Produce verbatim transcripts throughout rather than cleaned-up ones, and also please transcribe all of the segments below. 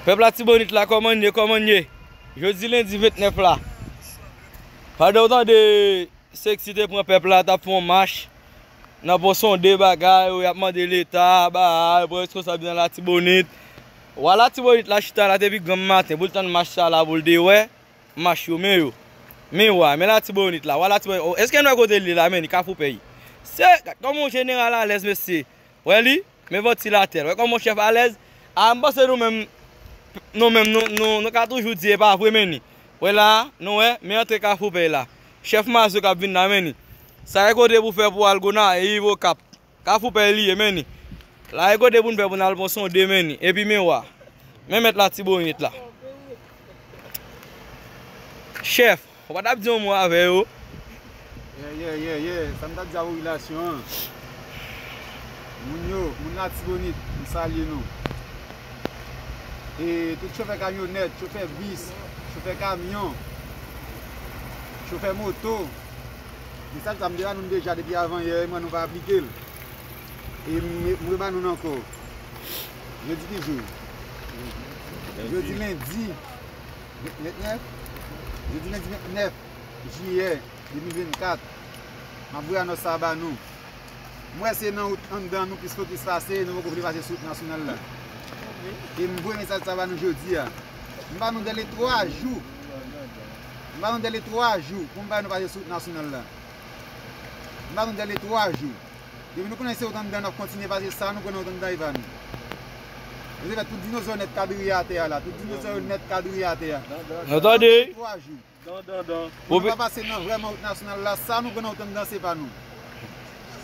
Pèp Latibonit la, kòman n ye, kòman n ye? Jodi lendi vennèf la, pandan w tande Sexy te pran pèp la, t ap fè yon mach nan Pon Sonde, bagay, y ap mande Leta bagay, pran responsab nan Latibonit. Wa Latibonit la chita la depi granm maten pou l tann mach sa la, pou l te wè mach yo, men yo. Men wa, men Latibonit la, wa Latibonit, o, èske n wè kote l ye la, men li Kafou Pèy? Se, gad kòman yon jeneral alèz, mesye. Wè li? Men vantilatè l. Wè kòman chèf alèz? A, m panse nou menm, nou menm, nou, nou, nou ka toujou di e pa vre, men ni. Wè la, nou wè, men antre Kafou Pèy la. Chèf mazo k ap vin la, men ni. Sa e kote pou fè pou al Gonayiv, Okap. Kafou Pèy li ye, men ni. La e kote pou n fè pou n al Pon Sonde, men ni. Epi men wa. Men mèt Latibonit la. Chèf, ou pa t ap di yon mo avè yo? Ye, ye, ye, ye. Sa m t ap di a popilasyon an. Moun yo, moun Latibonit, m salye nou. E tout chofè kamyonèt, chofè bis, chofè kamyon, chofè moto. Mesaj sa m te ba nou deja depi avan yè, men nou pa aplike l. E m, m reba nou l ankò. Jodi ki jou? Jodi lendi vennèf. Jodi lendi vennèf jiyè de mil vennkat. M ap voye anons sa a ba nou. M wè se nan wout anndan nou plis fokis pase, nou poko vle pase sou wout nasyonal la. E m voye mesaj sa a ba nou jodi a. M ba nou dèle twa jou. M ba nou dèle twa jou pou m ba nou pase sou wout nasyonal la. M ba nou dèle twa jou. Depi nou konnen se wout anndan n ap kontinye pase, sa nou konnen wout anndan e pa nou. Yo te fè tout dinozò nèt kadriye atè a la. Tout dinozò yo nèt kadriye atè a. Nou tande? Twa jou. Pou nou pa pase nan vrèman wout nasyonal la, sa nou konnen wout anndan se pa nou.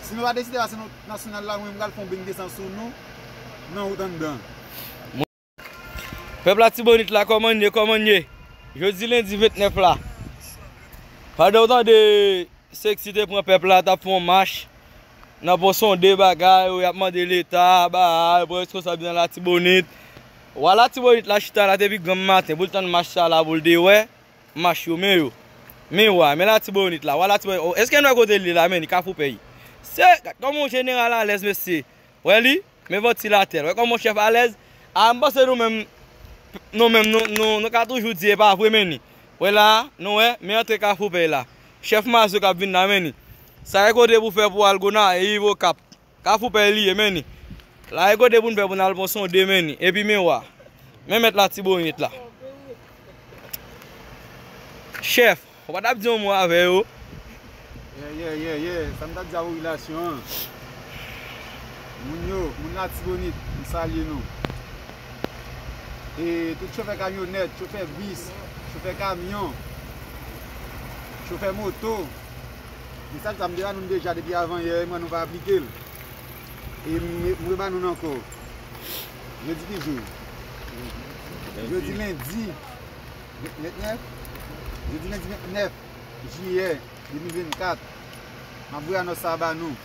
Si nou pa deside pase nan wout nasyonal la, mwen m pral fè yon beny desan sou nou nan wout anndan. Pèp Latibonit la, kòman n ye, kòman n ye? Jodi lendi vennèf la, pandan w tande Sexy te pran pèp la, t ap fè yon mach nan Pon Sonde, bagay, y ap mande Leta bagay, pran responsab nan Latibonit. Wa Latibonit la chita la depi granm maten pou l tann mach sa la, pou l te wè mach yo, men yo. Men wa, men Latibonit la, wa Latibonit, o, èske n wè kote l ye la, men li Kafou Pèy? Se, gad kòman yon jeneral alèz, mesye. Wè li? Men vantilatè l. Wè kòman chèf alèz? A, m panse nou menm, nou menm, nou, nou, nou ka toujou di e pa vre, men ni. Wè la, nou wè, men antre Kafou Pèy la. Chèf mazo k ap vin la, men ni. Sa e kote pou fè pou al Gonayiv, Okap. Kafou Pèy li ye, men ni. La e kote pou n fè pou n al Pon Sonde, men ni. Epi men wa. Men mèt Latibonit la. Chèf, ou pa t ap di yon mo avè yo? Ye, ye, ye, ye. Sa m t ap di a popilasyon an. Moun yo, moun Latibonit, m salye nou. E tout chofè kamyonèt, chofè bis, chofè kamyon, chofè moto. Mesaj sa m te ba nou l deja depi avan yè, men nou pa aplike l. E m, m reba nou l ankò. Jodi ki jou? Jodi lendi vennèf. Jodi lendi vennèf jiyè de mil vennkat. M ap voye anons sa a ba nou.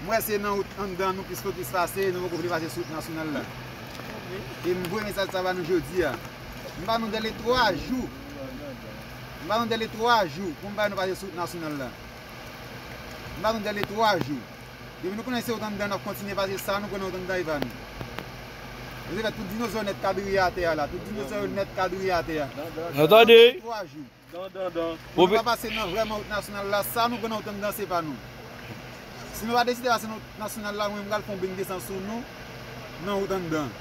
M wè se nan wout anndan nou plis fokis pase, nou poko vle pase sou wout nasyonal la. E m voye mesaj sa a ba nou jodi a. M ba nou dèle twa jou. M ba nou dèle twa jou pou m ba nou pase sou wout nasyonal la. M ba nou dèle twa jou. Depi nou konnen se wout anndan n ap kontinye pase, sa nou konnen wout anndan e pa nou. Yo te fè tout dinozò nèt kadriye atè a la. Tout dinozò yo nèt kadriye atè a. Nou tande? Twa jou. Pou nou pa pase nan vrèman wout nasyonal la, sa nou konnen wout anndan se pa nou. Si nou pa deside pase nan wout nasyonal la, mwen m pral fè yon beny desan sou nou nan wout anndan.